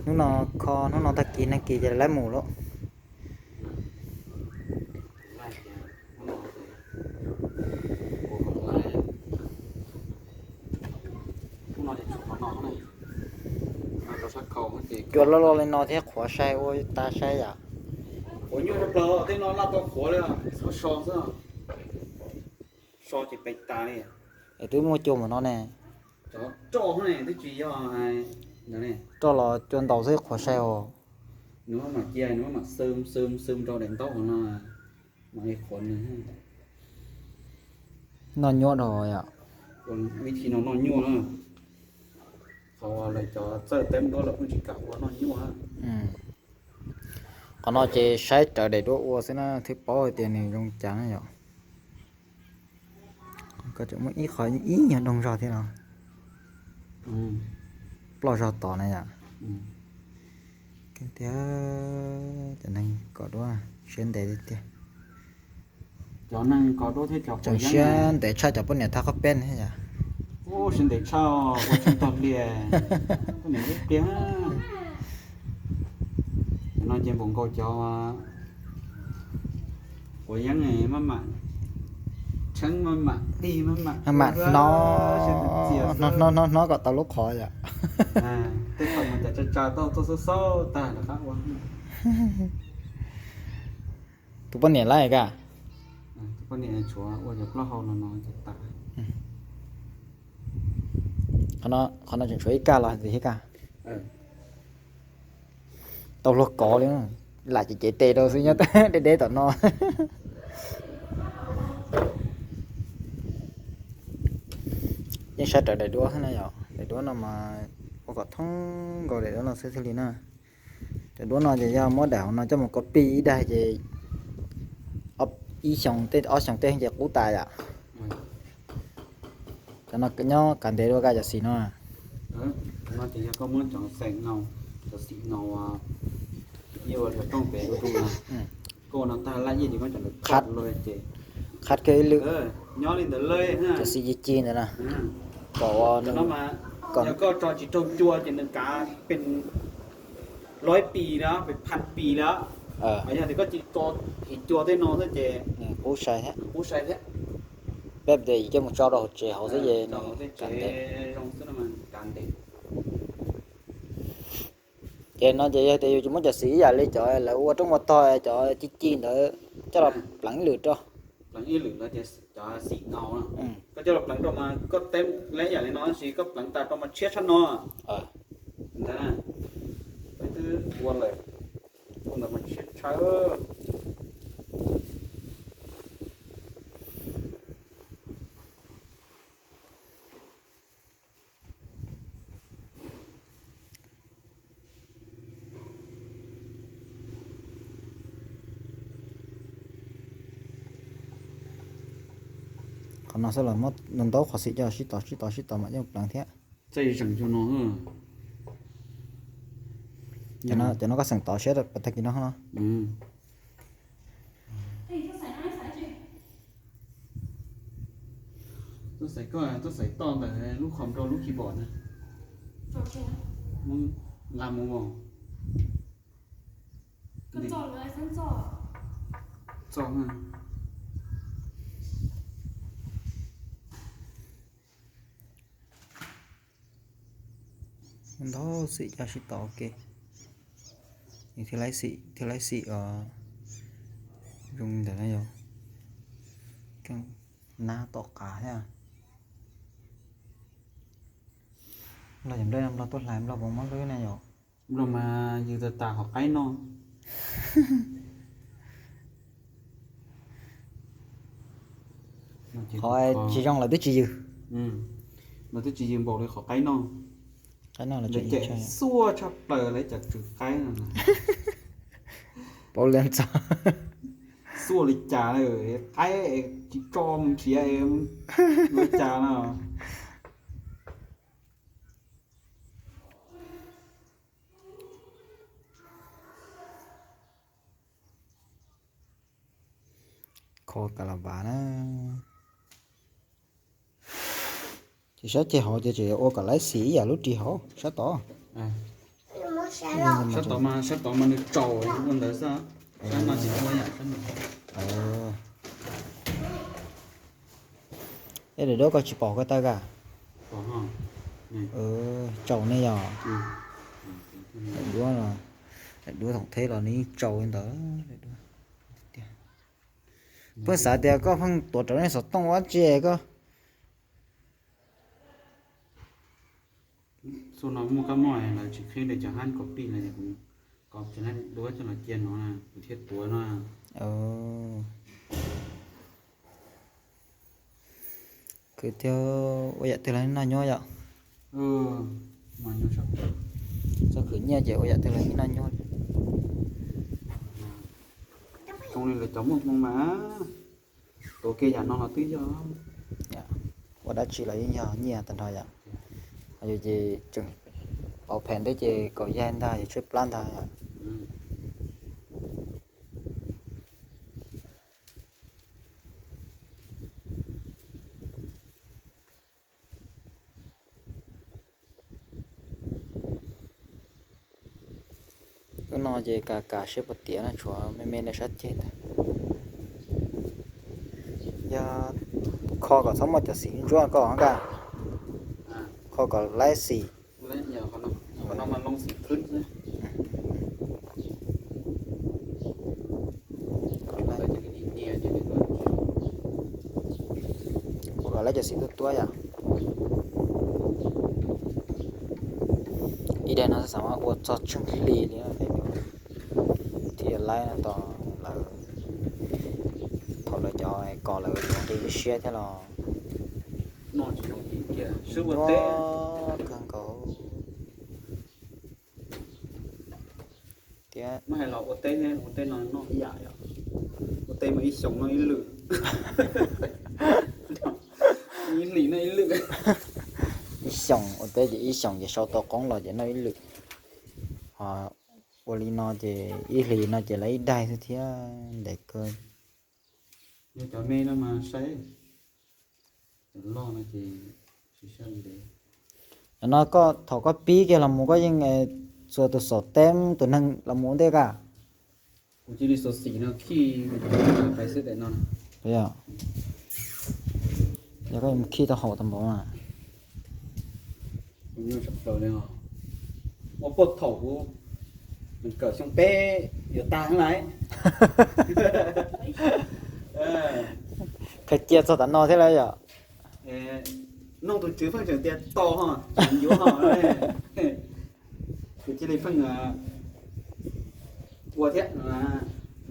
Hnub no kho, hnub no tag kis nag kis ces lawv mus lawm. Cua loj loj li no thiab qhuav sai ua tas saib yom. Qhuav nyuaj plaws, tej no laj tau qhuav li, txhob so xwb. So ces pes tas li. Es twb muaj cua npaum no ne. Cov roj ne twb tsis yog roj los cua ntaus xwb qhuav sai os. Nws maj mam cia, nws maj mam xwm xwm xwm rau daim ntaub hauv no, mam li qhuav nws. Noj nyuaj dhau yom. Vib thi no noj nyuaj na. Qhov lawv cov txawj teeb duab lawv pheej tsis kam ua noj nyuaj. Qhov no ces saib raws daim duab ua xwb na thiaj paub hais tias nws zoo cas na yom. Koj tseem muaj ib qho ib nyuag doog zog thiab no. Ploj zog tod na yom. Tiag, cov neeg kos duab siab ntev tiag tiag. Cov neeg kos duab thiab cov, tseem siab ntev tshaj cov poj niam thaj qhov peb thiab yom. Ub, siab ntev tshaj, ua tsis tau li. Poj niam ib pliag. No ces npaum nkaus cov quav yeeb maj mam tsheeb maj mam dig maj mam, maj mam hnov, hnov hnov hnov kom tau lub qhov yom. Tej thaum mas cas tsa tsa tau tuaj xaub xaub tag rov qab ua. Tus poj niam lawm ka. Tus poj niam tshuav ua cov plaub hau no no ces tas. Qhov no tseem tshuav ib kaj los ntxiv thiab ka. Tau luag kov li, lam cev cev tes rau xwb nyob deb deb tom no. Yeej saib raws daim duab xwb na yom, daim duab no mas ua kom thoob nkaus daim duab no xwb thiaj li na. Cov duab no ces yog muab daim hauv no coj mus copy ib daim ces ib xyoo tej ob xyoo tej ces qub tas yom. Cov no nyob kav ntev dua ka cov xim no. Cov no ces yog koj muab cov xeem no, cov xim no, ib ua cov rooj pem ua rau no, koj ua no tag laj yeej ces muab cov ntawd qhab los ces qhab kiag ib lwm, nyob li ntawd lawm, cov xim ci ci ntawd na. Kom no mas yog koj tso tsis raug cua ces nws kav pes laib pis na, pes phav pis na. Yog tias koj tsis tso thim cua tej no xwb ces nws qub sai thiab. Peb tias coj mus tso rau hauv tsev hauv xwb ces nws kav ntev. Ces no ces yog tias yus tsis muab cov xim ib yam li cov lawv ua roob ua tog cov ci ci ntawd coj los pleev ib lwm rau. Pleev ib lwm no ces cov xim no, koj coj los pleev rau mas koj teeb leb yam li no tab sis koj pleev tas rau mas tshiab tshaj no. Ntawd, peb twb ua lawm, ua ntawd mas tshiab tshaj. Qhov no xwb los muab ntaub qhov xim coj sib tov sib tov sib tov mam coj pleev thiab. Txaij zeem cov no, cov no koj xeem tov siab pas tag kis no no. Tuaj xaiv koj, tuaj xaiv toj ntawm lub qhov nrog lub keyboard na. Muab nqa mus. Txoj. Ntau xim coj sib tov ua ke, thiaj li xim, thiaj li xim zoo ntawm no yom. Nab tom qab thiab. Nplog yog nplog, nplog tuaj hlais nplog puas muab hlwb na yom? Nplog mas yws tas tas qhov qaib no. Qhov tsis zoo lawv twb tsis yws. Lawv twb tsis yws npaum li qhov qaib no. Qaib no lawv cem xuaj tshaj plaws lawv cov tswv qaib no. Paub li ntxov. Xuaj li cas qaib tsis tso mus nrhiav li cas no. Kho ka la vas na. Ces sab ceg hauv ces tseem ua kom laib xim ib yam lub ris hauv sab tod. Sab tod mas, sab tod mas nws tsaus ua ntawd xwb, sab no tsis muaj yam sab no. Ej, daim duab koj tsis pom koj tawb ka? Tsaus ne yog. Daim duab no, daim duab thoom theb los nws yeej tsaus li ntawd. Pheej xav tias koj pheej tuav rawv nej xov tooj ua dab tsi koj. Xub no muaj kab mob lawv tsis qhib li cov hab copy no, kuv kov cov duab coj los cia no kuv thiaj tuav no. Kwv tij, ua yam twg los noj nyuaj yom? Txoj khwv nyiaj ces ua yam twg los noj nyuaj. Zoo li lawv cov muaj hmoo mas tuav kiag yam no los twb yog. Ua dab tsi los yeej yog nyiaj tag nrho yom. Yus ces tseem pauv phem thiab ces kaum yaig ntag, yus tshaib plab ntag yom. Lub no ces kam kam seb puas tiav na, tshuav me me ntawm sab ceg ntag. Yog kho kom txhob muaj cov xim ntsuab koj ka, kho kom laib xim. Ua kom laib cov xim tuab tuab yom. Ib daim no xav ua txog tsheej hli li thiaj laib no, tos lawv thaum lawv cov kom lawv ua ib siab thiab los. Kawg nkaus. Tias muab hais los ua teb thiab ua teb no noj ib yam yom. Ua teb mas ib xyoos noj ib lwm, ib hlis noj ib lwm. Ib xyoos ua teb ces ib xyoos ces sau tau qoob los ces noj ib lwm. Ho ua li no ces ib hlis no ces lawv ib daig xwb thiab, ntev kawg. Yog cov me no mas saib, cov loj no ces tsis saib ntev. Cov no koj thaum koj pib kiag los mus koj yeej txua tus xom teb tus neeg los mus ua ntej ka. Kuv cia li xov xim no khij, kuv cia li xov xim no. Yog koj mus khij tau haum tau npaum na. Ua puag thaum kuv kawm xyoo peb yuav tag lawm. Khaws cia txog tav no thiab lawm yom. Noog tus tswv pheej tseem tias tau ho, tseem yuav ho. Kuv cia li pheej ua thiab.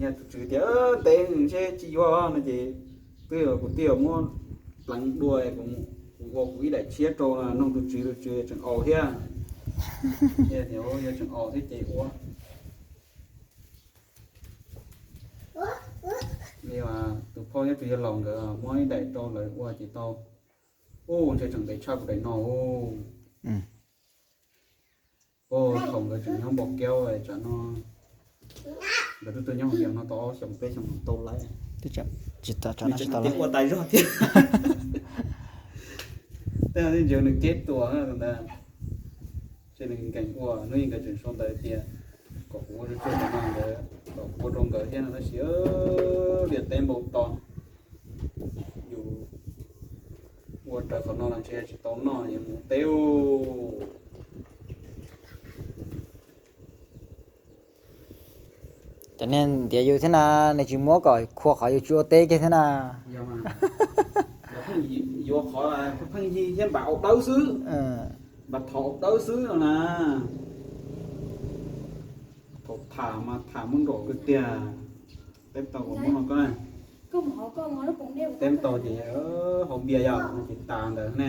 Yog tus tswv tias ntev ntshe tsis yuav no ces twb yog kuv twb yog muab pleev dua, kuv ua kuv ib daim tshiab rau noog tus tswv, tus tswv tseem aus thiab. Yog tseem aus thiab ces ua. Li tus phauj thiab tus yawg laus nkawd muab ib daim rau lawv ua ces tau. Ub, ntshe tseem ntev tshaj kuv daim no. Ub, thaum nkawd tseem nyob Npau Keub tsam no, nkawd twb tuaj nyob hauv Vias no tau ob xyoos peb xyoos tau lawm. Tsis tau, tsis tau ua tas zog thiab. Tej no thiaj ntsia nws kev tuaj ntawd. Ces nws nkees ua hnub ib nkawd tseem sau ntawv tias kom kuv ua rau tseg no ntawd, kom kuv ua rau nkawd thiab no tab sis liaj teb npau tos. Yus ua raws qhov no los ntshe tsis tau noj, yuav mus teb. Cov niag ntiav yus thiab na, nws tsis muab kom khua qhov yus tsis ua teb kiag thiab na. Yuav qhov pheej yig thiab npam au dawb xwb, npam thov au dawb xwb no na. Thaum tham mas tham muab nraum kawg tiag. Teb tau kuv muab no koj, teb tau ces haus npias yom, no ces tas ntawd ne.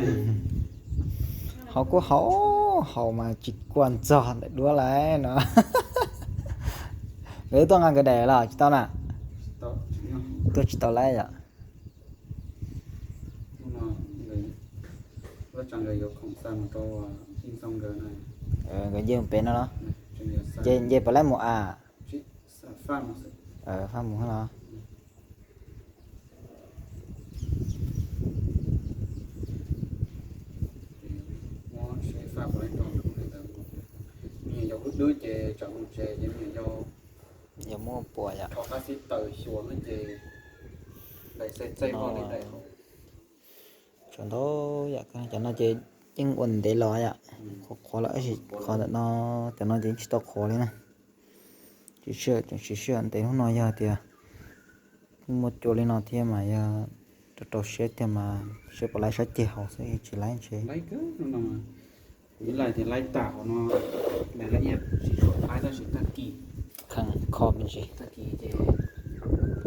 Haus kuj haus, haus mas tsis kua ntxog ntawm duab lawm no. Nkawd tuaj nqa nkawd daim los tsis tau na? Tuaj tsis tau lawm yom. Nkawd nce pem no los? Nce, nce puas laib mus a? Faj mus los. Muab seb faj puas laib rau ntawd. Yog kuv Hnub ces tsam mus tsev ces me nyuam yau, yog muaj puas yom, rho qab xib taws xyuas no ces daim xaij txaij vog li daim hauv. Tsam ntau yam cov no ces yeej ua ntev los yom, qhuav qhuav los tab sis qhov ntawm no, cov no ces yeej tsis tau qhuav li na. Tsis sij, tsis sij hawm ntev hnub no yog tias muaj cua li no thiab mas yog rau rau siab tiag mas seb puas laib saib ceg hauv xwb tsis laib ntshe. Kuv ib leeg tias laib tas qhov no, laib ib sim suam laib tab sis tag kis kheev kho me ntsis, tag kis ces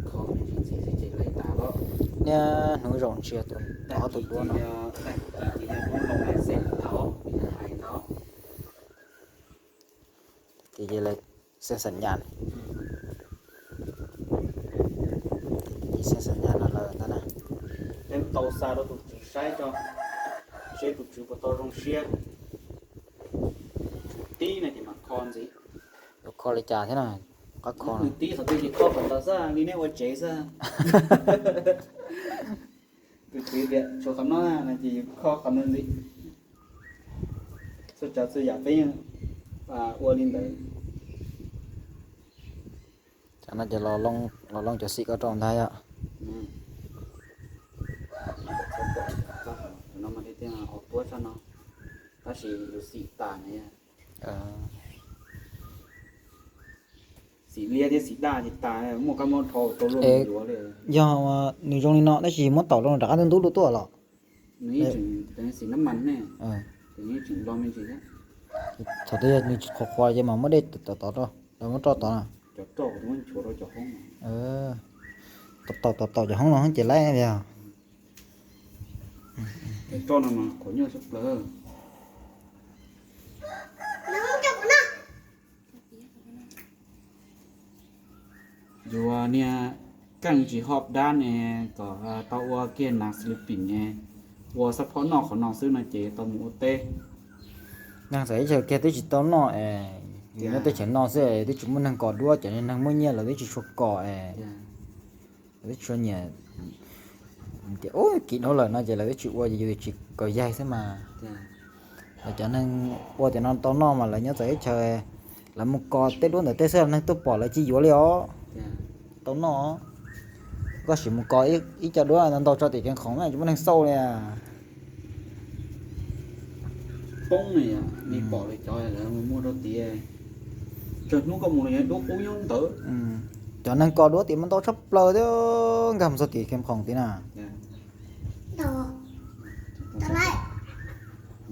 kho me ntsis ntxiv xwb ces laib tas lawm. Niaj hnub zaum ntsia tus tod tus duab no. Tag kis ces yog muab loo laib xeem tau, hais tau. Ces lawv xeem xam nyas, ces xeem xam nyas no lawm ntag na. Peb tau xa rau tus tswv saib tso, seb tus tswv puas tau zoo siab. Tib no ces mam kho ntxiv. Yuav kho li cas thiab na? Qab kho nws tib qhov twg ces kho qhov ntawd xwb, li nej ua tsev xwb. Tus tswv tias tshuav qhov no no ces yus kho qhov ntawd ntxiv. Txhua tsav txhua yam peb yeej ua li ntawd. Cov no ces los looj cov xim ko rau ntag yom. Tus no mas tias tuab tshaj no, tab sis yus xim tas ne. Xim liab thiab xim daj ces tas, muaj kab mob dhau tau luaj yuav li. Yog nws zoo li no tab sis muab taum rau rov qab ntub ntub dua tuaj los? Xim nab mas ne, tseem los me ntsis thiab. Thaum twg yog nws qhuav qhuav ces mam muab dej tom tod rau, los muab roj tod na. Cov roj kuv muab nchuav rau cov hoob, tom tom tom cov hoob no ces laib yog. Cov roj no mas qhuav nyuaj tshaj plaws. Yuav niag keej tsis hoj dab ne, kom tau ua kiag nas sleeping ne, ua xab phob noj qhov no xwb no ces tau mus ua teb. Neeg txawm ib txhia kiag twb tsis tau noj es, nyob teb chaws no xwb es twb tsis muaj neeg kos duab, cov neeg muaj nyiaj lawv twb tsis tshua kos es, lawv twb tsis tshua nyiam. Tias ub kim dhau lawm no ces lawv twb tsis ua, ces yus tsis kos yaig xwb mas. Lawv cov neeg ua tiam no tau noj mas lawv nyob txawm ib chaws, lawv mus kos tej duab ntawm tej xwb los neeg tuaj pom lawv cia yuav li os. Tau noj, koj sim mus kos ib co duab ntau tso tim kev khoom tsis muaj neeg xauj li. Poob ne, li pom li cov lawv muaj rau tias, tsawg hnub koj mus los yog duab qub nyob ntawd. Cov neeg kos duab tias mas ntau tshaj plaws thiab, nkag mus txog tim kev khoom tid na.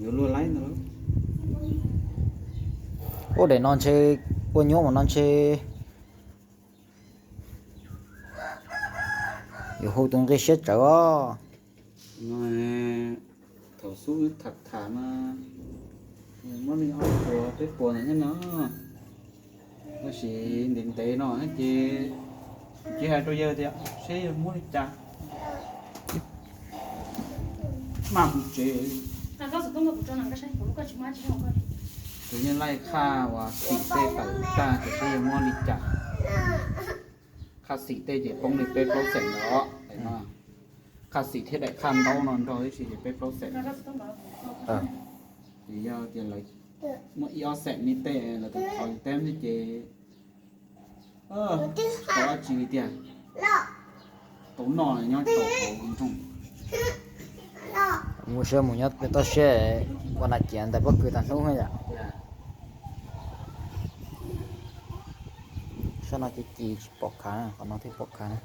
Yuav luag laib ntawd. Ua daim no ntshe, ua nyuab mus no ntshe yuav hu tus nqi siab tsawv os. Thaum xub wb tham tham mas muab li ob puas peb puas ntawd thiab no. Tab sis ntev ntev no ces tsis hais rau yawg tias seb yawg muab li cas. Maj mus tsev. Tus yeej laij qhaj uas xim tej tawm tag ces seb yawg muab li cas. Qhaj xim tej ces poob li peb plaub xeem ntawd os. Qhaj xim thiab daim qhaj ntaub no nrog tib si ces peb plaub xeem. Ces yog tias lawv muaj ib ob xeem li tej lawv tus qhov teb ces tau dab tsi li tiag. Tau noj nyob rau hauv nroog. Mus siab mus nyob toj siab ua nas ciav ntawm pob kws tag hnub yom. Sab no ces ci tsis pom khav, qhov no thiaj pom khav na.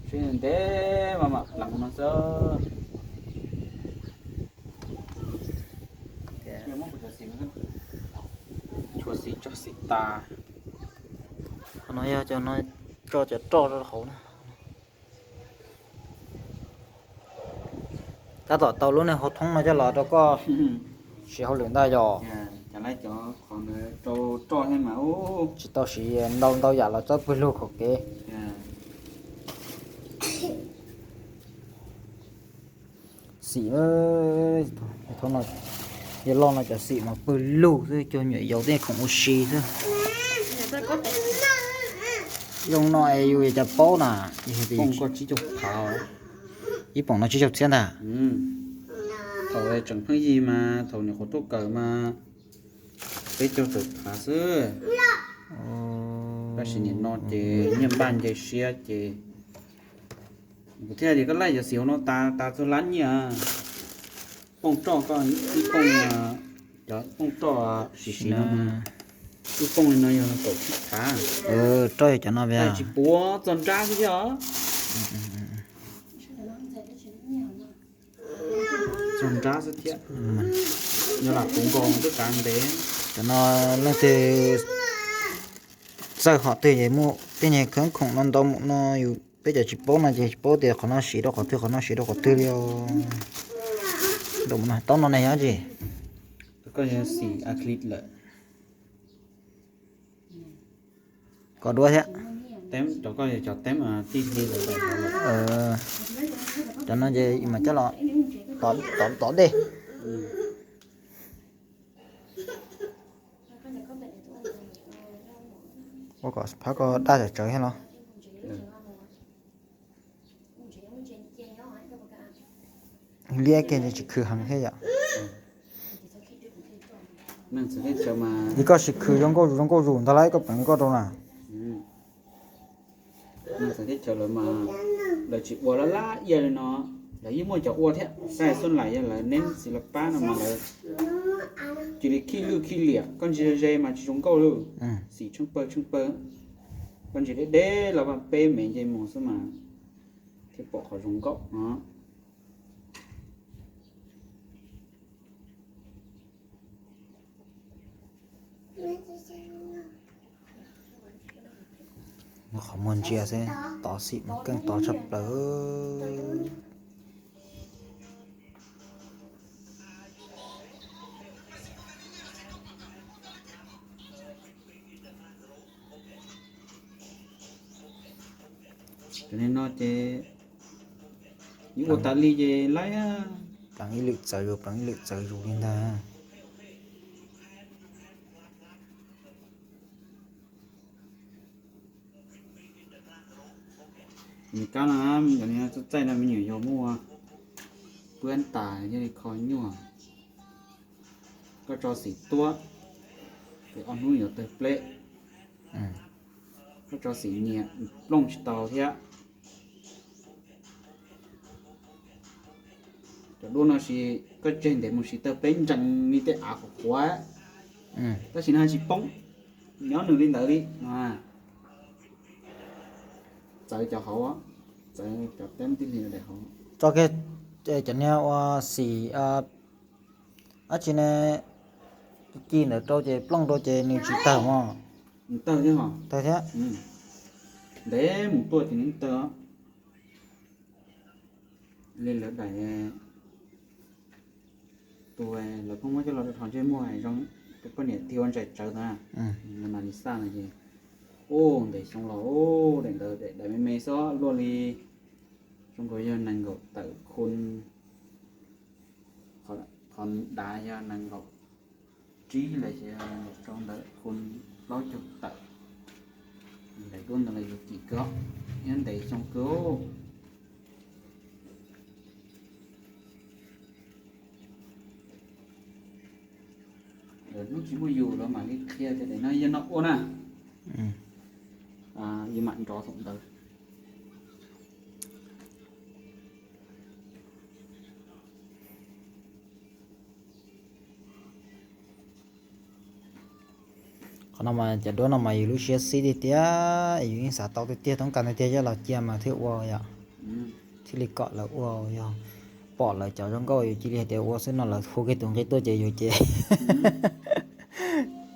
Sib ntev mas mam pleev no xwb. Tshuav xim tso xim tas. Qhov no yog cov no tso cov roj rau hauv na. Tab tom tau lub niag hauv thoob no coj los rau koj siv hauj lwm ntag yog. Tsis tau siv ntau ntau yam los txawb pwg lug qhov kev. Xim, yog loj no cov xim mas pwg lug xwb, cov nyuam yaus tej khoom ua si xwb. Zoo no es yus cas paub na. Ib poom no tsib caug txhiab ntag. Thaum tseem pheej yig mas thaum nyuam qhuav tuaj kawm mas Peb caug tawm phav xwb. Tab sis nim no ces nyiaj npaj nce siab ces kuv thiaj tias koj laij cov xim hauv no tas tas txog lab nyiaj. Pooj roj koj ib pooj, cov pooj roj sim sim no, ib pooj li no yog kaum tsib phav. Roj yog cov no, tsis puav, txog nrab xwb thiab os. Txog nrab xwb thiab. Yog lam puv nkaus twb kav ntev. Cov no leej twg txawj hom twg es muaj tej niag khab khoom no ntau mus no, yus peb cov tsis paub no ces tsis paub tias qhov no siv rau qhov twg, qhov no siv rau qhov twg li os. Rau mus no, taub no ne yog dab tsi? Koj yog xim acrylic lawm. Koj duab thiab. Rau koj yog cov teeb tij hli lawm. Cov no ces mam coj los tov tov dej. Ua kom phab ko daj tsawv tsawv thiab los. Liab kiag tsis khw heev thiab yom. Yog koj sim khw zoo nkauj zus zoo nkauj zus ntag lauj, koj pleev li koj rau na. Neeg txawv teb chaws lawv mas lawv tsis ua lab lab ia li no, lawv yeej muaj cov ua thiab. Saib xub lais yog lawv neb txiv lawv pab no mas lawv cia li khij lwj khij liam, koj ntsia ze mas tsis zoo nkauj li. Xim tsheej pawg tsheej pawg, koj ntsia deb deb los peb me nce mus xwb mas thiaj pom qhov zoo nkauj no. Muab qhov muag ntsia xwb, tov xim mas keej tov tshaj plaws. Cov no ces yus ua tas li ces laib. Pleev ib lwm txawv zus, pleev ib lwm txawv zus li ntag. Nws kab no, cov txaij txaij no me nyuam yaus muaj puab tas thiaj li kho nyuaj. Koj tso xim tuab, ces ob hnub yuav tawg pleb. Koj tso xim nyias plooj tsis tau thiab. Cov duab no sis koj tseg ntev mus sis tawg pleb ntsees li tej av qhuav qhuav, tab sis no tsis poob, nyob nws li ntawd li. Txawv cov hauv, txawv cov teeb tij li daim hauv. Tso kiag cov niag ua xim dab tsi ne, ci ntawd rau ces plooj rau ces nws tsis tawg mog. Tawg thiab, tawg thiab. Ntev mus tuaj ces nws tawg. Li lawv daim tus lawv pheej muab coj los rau ntsej muag zoo, tus poj niam tig ua ntsais tsawv ntawd, Mona Lisa no ces, u, ntev xyoo los, daim ntawd daim me me xwb luaj li, zoo nkaus yog nees nkaum tawm khu, qhov dav yog nees nkaum tsib los sis nees nkaum rau ntawm khu plaub caug tawm. Daim duab ntawd los yus kim kawg, nyob ntev xyoo kawg. Lawv hnub tsis muaj yus lawv mam li qhia tias daim no yog no ua na. Yus mam nrov thaum ntawd. Qhov no mas cov duab no mas yus lub siab xib tiag tiag, yus yeej xav tau tiag tiag, toob kas tiag tiag coj los cia mas thiaj ua yom. Thiaj li kom lawv ua, yog pom lawv cov zoo nkauj yus cia li hais tias ua xwb no lawv hu kiag tus nqi tuaj ces yus ces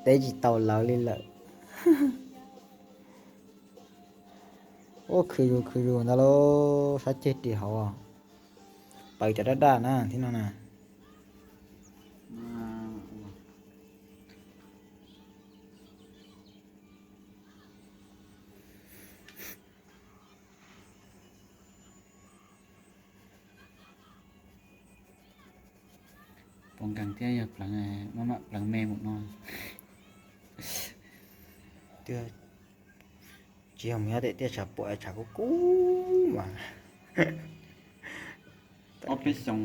teb tsis tau lawv li lawm. Ua khwv zus khwv zus ntawd lauj, sab ceg ris hauv, paws cov daj daj na thiab no na. Pov nkees thiab yog pleev, maj mam pleev me mus no. Twb tsis yog mus nyob tim tiaj tshav puam tshav kub kub mas. Ob peb xyoos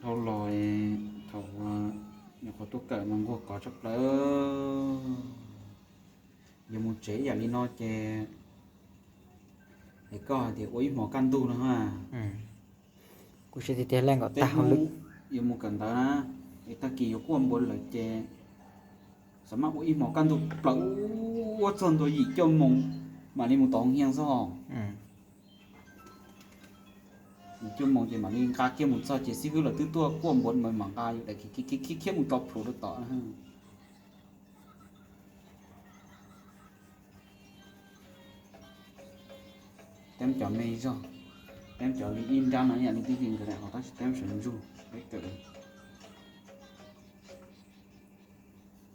dhau los thaum Nyuam qhuav tuaj kawm mas nquag kov tshaj plaws. Yuav mus tsev ib yam li no ces, es koj hais tias ua ib hmo kaj ntug no ha. Kuv siv tiag tiag leej kom tag hauj lwm. Yuav mus kawm ntawv na, es tag kis yuav kuaj npuav lawm ces xam maj ua ib hmo kaj ntug plaws, ua txog ntua yim cuaj moos mam li mus tom hoo hias xwb os. Yim cuaj moos ces mam li nqa kiag mus txog ces xib hwb lawv twb tuaj kuaj npuav mas mam nqa yus daim khiav khiav khiav mus tso plhuav rau tom. Teeb cov me zog, teeb cov li ib nrab no ib yam li tib neeg nkawd daim hauv tab sis teeb sawv ntsug.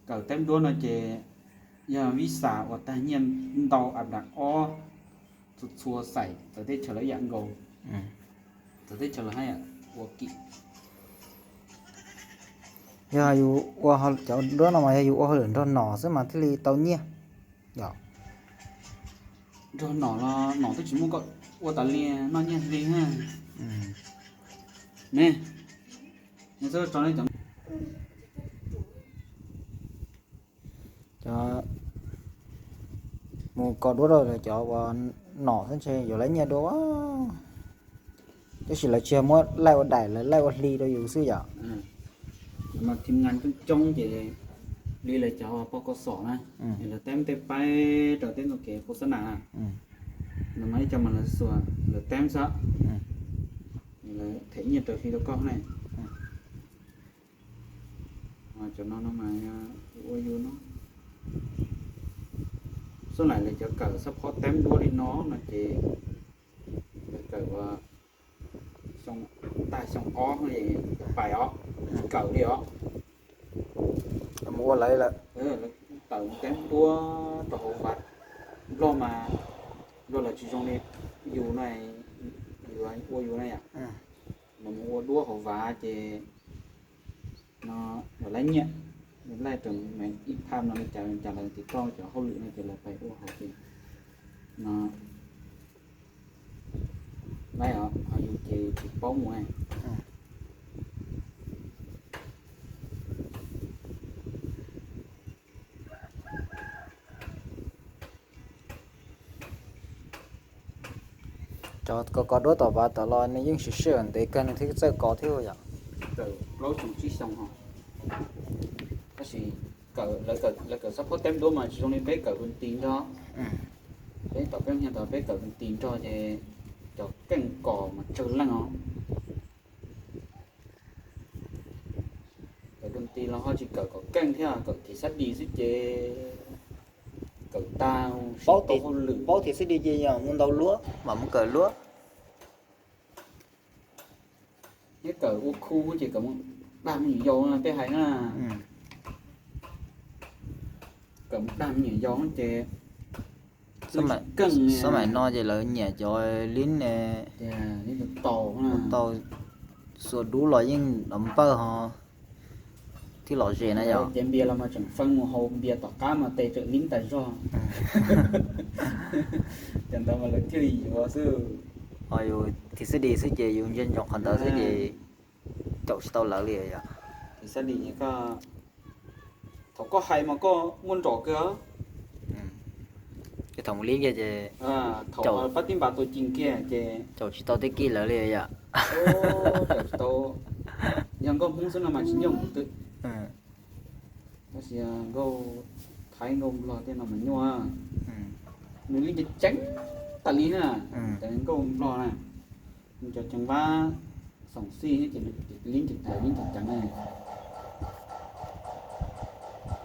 Kawm teeb duab no ces yog vib xas uas tag nyiaj ntau a dam ob txhua txhua xais txawv teb chaws lawv yam nkaus. Txawv teb chaws lawv haj yam ua kim. Yog yus ua cov duab no mas yog yus ua hauj lwm nrog nom xwb mas thiaj li tau nyiaj. Yog nrog nom los nom twb tsis muaj koj ua tas li noj nyiaj hli ha. Ne, cov cov mus kov duab rau cov uas nom xwb ntshe yuav laib nyiaj dua. Tab sis lawv tsis yog muab laij ua daim, lawv laij ua hli rau yus xwb yom. Mas thim ngan coob coob ces li lawv cov poj kos xom na, lawv teeb tej paib rau tej ntoo kev khos xab nas na, lawv mas ib co mas lawv xuas lawv teeb xwb, lawv them nyiaj raws hli rau koj ne. Cov no no mas ua yus no, xub laim lawv cov kawm xab phob teeb duab li no no ces lawv kawm ua xyoo, tag xyoo ob pais os, tsis kawm li os. Mus ua lawv lawm, tawm mus teeb duab rau hauv vaj. Nplog mas, Nplog lawv tsis zoo li yus no, ua yus na yom, mas mus ua duab hauv vaj ces no lawv laib nyiaj, laij rau me ib phaj no li cas li cas lawv tiv toj cov hauj lwm no ces lawv pais ua hauv ces no laib os, ho yus ces tsis paub mus. Cov kov kov duab tom vaj tom los nws yeej siv sij hawm ntev kawg nws thiaj txawj kov thiab yom. Plaub xyoo tsib xyoo ho. Tab sis lawv kawm xab phob teeb duab mas tsis zoo li peb kawm dun tis nrog. Peb tom peb hnia tod peb kawm dun tis nrog ces cov keej kos mas tsawg leej os. Kawm dun tis los ho tsis kawm kom keej thiab, kawm thim xab dis xwb ces kawm tag paub tau hauj lwm. Paub thim xab dis ces yog mus ntaus luab mam mus kawm luab. Neb kawm ua khu ces kawm mus dag me nyuam yaus no peb hais na. Kawm mus dag me nyuam yaus ces xab maim no ces lawv nyiam cov lib ne, tau xuas dub los yeej npawj ho thiaj lom zem na yom. Ces npias los mas tseem feeb mus haus npias tom qab mas tes tseem lib tas zog. Cov ntawd mas lawv thiaj li yuav xwb. Ho yus thim xab dis xwb ces yus ntsia ntsoov qhov ntawd xwb ces caum tsis tau lawv li yom. Thim xab dis, thaum koj hais mas koj muaj nrom kawg. Ces thaum mus lib kiag ces thaum pab tib npas tua ci kiag ces caum tsis tau tej kij lawv li yom. Caum tsis tau, yog nkauj Hmoob xwb no mas tsis ncaj mus twg. Tab sis nkauj Thaib nkauj Nplog tej no mas nyuaj. Nws lib ceev ceev tas li na, cov nkauj Nplog na, nws cov ceev vab xoom xij ces nws lib ceev ceev, lib ceev ceev na.